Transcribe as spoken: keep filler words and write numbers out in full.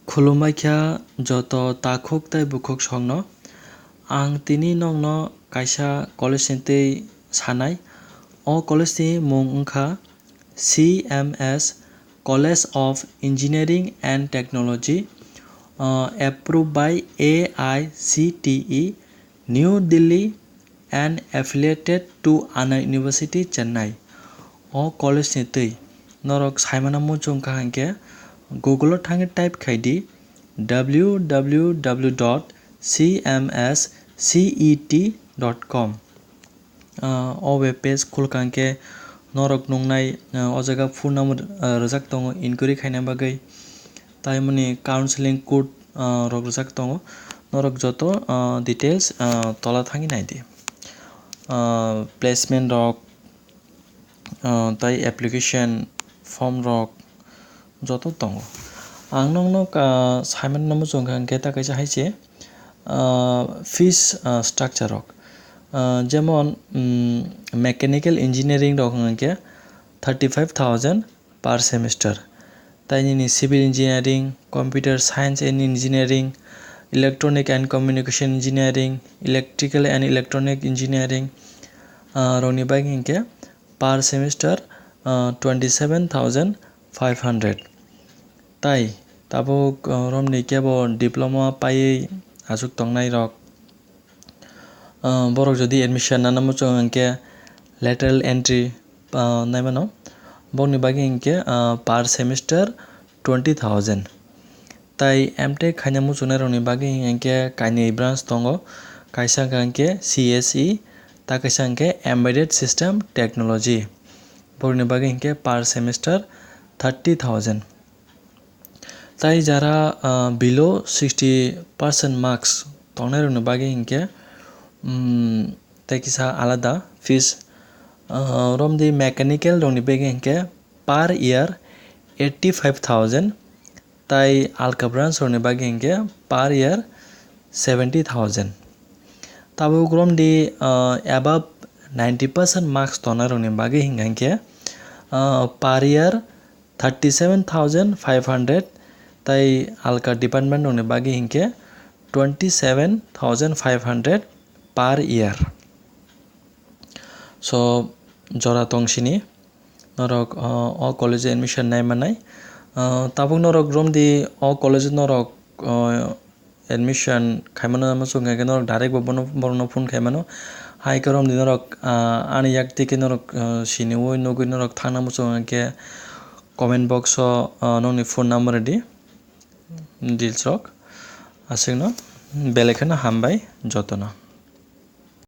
Khulumbai kha joto takhuk tei bukhuk songno. Ang tini nokno kaisa college ni twi sanai. O college ni mung wngkha C M S, College of Engineering and Technology, uh, approved by A I C T E, New Delhi and affiliated to Anna University, Chennai. O college ni twi norok saimano muchung kha hinkhe Google o thangwi type khai di W W W dot C M S C E T dot com. Ah, o web page khulkha hinkhe norok nungnai, ah, o jaga phone number, ah, rwjak tongo inquiry khaina bagwi. Tai mani counseling code, ah, rok rwjak tongo. Norok joto, ah, details, ah, tola thangwi naidi. Ah, placement rok, ah, tai application form rok joto tongo. Ang nokno, ah, saimano muchung kha hinkhe ta kaisa hai se, ah, fees, ah, structure rok. Ah, jemon, mm, mechanical engineering rok hinkhe thirty five thousand per semester. Tai nini civil engineering, computer science and engineering, electronic and communication engineering, electrical and electronic engineering, ah, rokni bagwi hinkhe per semester, ah, twenty seven thousand five hundred. Tai tabuk, ah, romni kebo diploma paiwi achuk tongnai rok, ah, borok jodi admission nana muchung hinkhe lateral entry, ah, naimano. Bokni bagwi hinkhe, ah, per semester twenty thousand. Tai M tech khaina muchungnai rokni bagwi hinkhe kainwi branch tongo, kaisa hinkhe C S E, ta kaisa hinkhe embedded system technology. Borokni bagwi hinkhe per semester thirty thousand. Tai jara, ah, below sixty percent marks tongnai rokni bagwi hinkhe, mm, tai kisa alada fees, ah, romdi mechanical rokni bagwi hinkhe per year eighty five thousand, tai alka branch rokni bagwi hinkhe per year seventy thousand. Tabuk romdi, ah, above ninety percent marks tongnai rokni bagwi hinkhe, ah, per year thirty seven thousand five hundred, tai alka department rokni bagwi hinkhe twenty seven thousand five hundred per year. So, jora tong sini norok, uh, o college admission nai manai. Uh, tabuk norok romdi o college norok, uh, admission khaimano muchung kha hinkhe norok direct bo bono, borokno phone khaimano. Hai khe romdi norok, ah, ani yak twi khe norok, ah, siniwi nugwi norok thangna muchung kha hinkhe comment box o, ah, nokni phone number rwdi, details rok. Aswkno belai kheno hambai jotono.